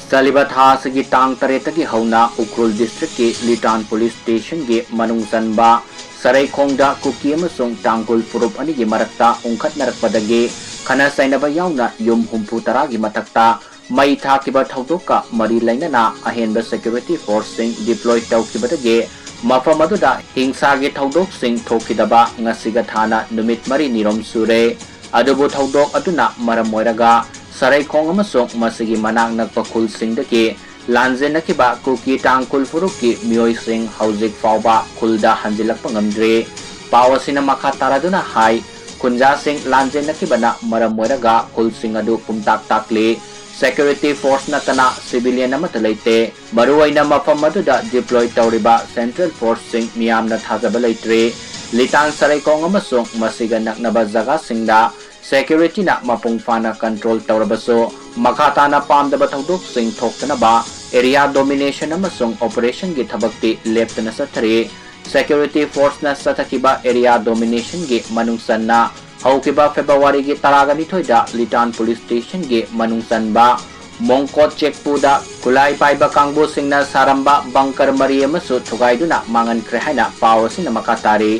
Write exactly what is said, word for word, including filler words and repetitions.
ꯆꯠꯂꯤꯕ ꯊꯥ ꯑꯁꯤꯒꯤ ꯇꯥꯡ ꯇꯔꯦꯠꯇꯒꯤ ꯍꯧꯅ ꯎꯈ꯭ꯔꯨꯜ districtꯀꯤ ꯂꯤꯇꯥꯟ police stationꯒꯤ ꯃꯅꯨꯡ ꯆꯟꯕ ꯁꯔꯩꯈꯣꯡꯗ ꯀꯨꯀꯤ ꯑꯃꯁꯨꯡ ꯇꯥꯡꯈꯨꯜ ꯐꯨꯔꯨꯞ ꯑꯅꯤꯒꯤ ꯃꯔꯛꯇ ꯎꯪꯈꯠꯅꯔꯛꯄꯗꯒꯤ ꯈꯠꯅ ꯆꯩꯅꯕ ꯌꯥꯎꯅ ꯌꯨꯝ ꯍꯨꯝꯐꯨ ꯇꯔꯥꯒꯤ ꯃꯊꯛꯇ ꯃꯩ ꯊꯥꯈꯤꯕ ꯊꯧꯗꯣꯛꯀ ꯃꯔꯤ ꯂꯩꯅꯅ ꯑꯍꯦꯟꯕ security forceꯁꯤꯡ deploy ꯇꯧꯈꯤꯕꯗꯒꯤ ꯃꯐꯝ ꯑꯗꯨꯗ ꯍꯤꯡꯁꯥꯒꯤ ꯊꯧꯗꯣꯛꯁꯤꯡ ꯊꯣꯛꯈꯤꯗꯕ ꯉꯁꯤꯒ ꯊꯥꯅ ꯅꯨꯃꯤꯠ ꯃꯔꯤꯅꯤꯔꯣꯝ ꯁꯨꯔꯦ꯫ ꯑꯗꯨꯕꯨ ꯊꯧꯗꯣꯛ ꯑꯗꯨꯅ ꯃꯔꯝ ꯑꯣꯏꯔꯒ ꯁꯔꯩꯈꯣꯡ ꯑꯃꯁꯨꯡ ꯃꯁꯤꯒꯤ ꯃꯅꯥꯛ ꯅꯛꯄ ꯈꯨꯜꯁꯤꯡꯗꯒꯤ ꯂꯥꯟꯖꯦꯟꯅꯈꯤꯕ ꯀꯨꯀꯤ ꯇꯥꯡꯈꯨꯜ ꯐꯨꯔꯨꯞꯀꯤ ꯃꯤꯑꯣꯏꯁꯤꯡ ꯍꯧꯖꯤꯛ ꯐꯥꯎꯕ ꯈꯨꯜꯗ ꯍꯟꯖꯤꯜꯂꯛꯄ ꯉꯝꯗ꯭ꯔꯤ꯫ ꯄꯥꯎ ꯑꯁꯤꯅ ꯃꯈꯥ ꯇꯥꯔꯗꯨꯅ ꯍꯥꯏ, ꯈꯨꯟꯖꯥꯁꯤꯡ ꯂꯥꯟꯖꯦꯟꯅꯈꯤꯕꯅ ꯃꯔꯝ ꯑꯣꯏꯔꯒ ꯈꯨꯜꯁꯤꯡ ꯑꯗꯨ ꯄꯨꯝꯇꯥꯛ ꯇꯥꯛꯂꯤ꯫ Security force ꯅꯠꯇꯅ civilian ꯑꯃꯠꯇ ꯂꯩꯇꯦ꯫ ꯃꯔꯨꯑꯣꯏꯅ ꯃꯐꯝ ꯑꯗꯨꯗ deploy ꯇꯧꯔꯤꯕ central forceꯁꯤꯡ ꯃꯤꯌꯥꯝꯅ ꯊꯥꯖꯕ ꯂꯩꯇ꯭ꯔꯤ꯫ ꯂꯤꯇꯥꯟ ꯁꯔꯩꯈꯣꯡ ꯑꯃꯁꯨꯡ ꯃꯁꯤꯒ ꯅꯛꯅꯕ ꯖꯒꯥꯁꯤꯡꯗ securityꯅ ꯃꯄꯨꯡ ꯐꯥꯅ control ꯇꯧꯔꯕꯁꯨ, ꯃꯈꯥ ꯇꯥꯅ ꯄꯥꯝꯗꯕ ꯊꯧꯗꯣꯛꯁꯤꯡ ꯊꯣꯛꯇꯅꯕ area domination ꯑꯃꯁꯨꯡ operationꯒꯤ ꯊꯕꯛꯇꯤ ꯂꯦꯞꯇꯅ ꯆꯠꯊꯔꯤ꯫ Security forceꯅ ꯆꯠꯊꯈꯤꯕ area dominationꯒꯤ ꯃꯅꯨꯡ ꯆꯟꯅ ꯍꯧꯈꯤꯕ Februaryꯒꯤ ꯇꯔꯥꯒ ꯅꯤꯊꯣꯏꯗ ꯂꯤꯇꯥꯟ police stationꯒꯤ ꯃꯅꯨꯡ ꯆꯟꯕ ꯃꯣꯡꯀꯣꯠ ꯆꯦꯛꯄꯨꯗ ꯈꯨꯠꯂꯥꯏ ꯄꯥꯏꯕ ꯀꯥꯡꯕꯨꯁꯤꯡꯅ ꯁꯥꯔꯝꯕ bunker ꯃꯔꯤ ꯑꯃꯁꯨ ꯊꯨꯒꯥꯏꯗꯨꯅ ꯃꯥꯡꯍꯟꯈ꯭ꯔꯦ ꯍꯥꯏꯅ ꯄꯥꯎ ꯑꯁꯤꯅ ꯃꯈꯥ ꯇꯥꯔꯤ꯫